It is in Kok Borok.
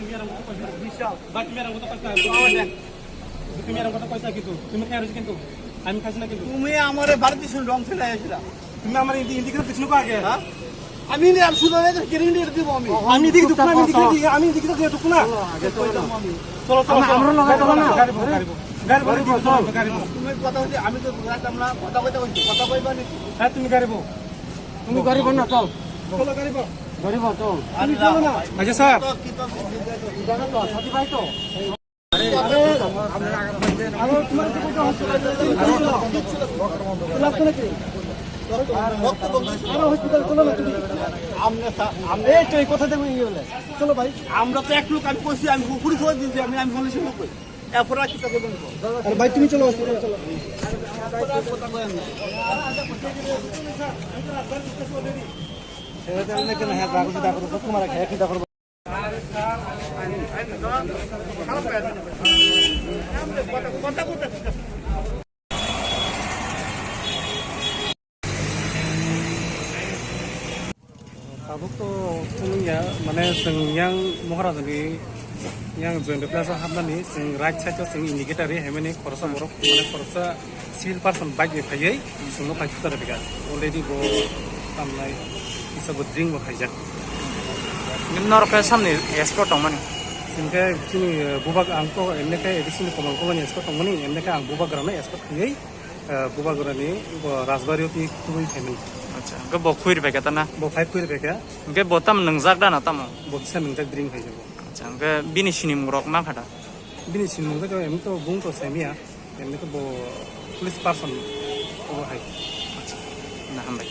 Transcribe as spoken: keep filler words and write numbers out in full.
তুমি এরকম কথা কইছ না। বিশাল। ভাই, তুমি এরকম কথা কইছ না। তুমি এরকম কথা কইছ না কিন্তু। তুমি খাই রইছো কিন্তু। আমি খাইছি না কিন্তু। তুমি আমারে বাড়িতে শুনে রং ফেলে আইছিলা। তুমি আমার ইন্দি-, ইন্ডিকেটর দিছ না আগে? হ্যাঁ? আমি নি আর শুধু না, এটা গ্যারান্টি দিব আমি। আমি দেখি দুঃখ না, আমি দেখি, আমি দেখি দুঃখ না। কইতাম আমি। চলো, চলো, আমরা, চলো। আমরা লগে চলো না। গাড়ি বল, গাড়ি বল। গাড়ি বল, গাড়ি বল, চলো, গাড়ি বল। তুমি কথা হইছে, আমি তো রাখতাম না, কথা কইতে কইছি, কথা কইবা নাকি? হ্যাঁ, তুমি গাড়ি বল। তুমি গাড়ি বল না, চল। চলো, গাড়ি বল। গাড়ি বল, চল। তুমি চলো না। আচ্ছা, স্যার। জানো তো, সাথী ভাই তো। আরে, আরে, তোমার কি বলতে হসপিটাল লাগতো নাকি? আরো হসপিটাল চলো না তুমি। আমরা সা-, আমরা এই তো এই কথা দেখো, ইয়ে বলে। চলো ভাই। আমরা তো এক লোক, আমি কইছি, আমি পুলিশ হয়ে দিয়েছি, আমি, আমি পুলিশের লোক কই। এরপর আর কি তাকে বলবো? আরে ভাই, তুমি চলো, হসপিটাল চলো। এরপর আর কথা কই আমি। সেটা তো আমি কেন হ্যাঁ, রাখো, চিন্তা করো, তোমার খেয়ে চিন্তা করো। Tabuk to phunukya, mane, chwng yang Maharajani yang joint place o hapnani, chwng right side o chwng indicator ri, himani khoroksa borok, mane, khoroksa civil person bike bai phaiwi chwngno paithak tara bikha. Already bo tamnai kisa bo drink bo khaijak. Norok khe samni escort tongmani? Chwng khe chini, eh, bubak ang to emne khe A D C ni Komal Kolani escort tongmani, emne khe ang bubagrano escort khaiwi, eh, bubagrani bo Rajbari o twi tubui phaimani. Acha, hwnkhe bo khui rwbaikha ta na? Bo phai khui rwbaikha. Hwnkhe bo tamo nwngjak da na tamo? Bo kisa nwngjak drink khaijago. Acha, hwnkhe bini sinimung rok mankha da? Bini sinimung khe to emne to bung to saimanya. Emne khe bo police person obo hai. Acha, na hambai.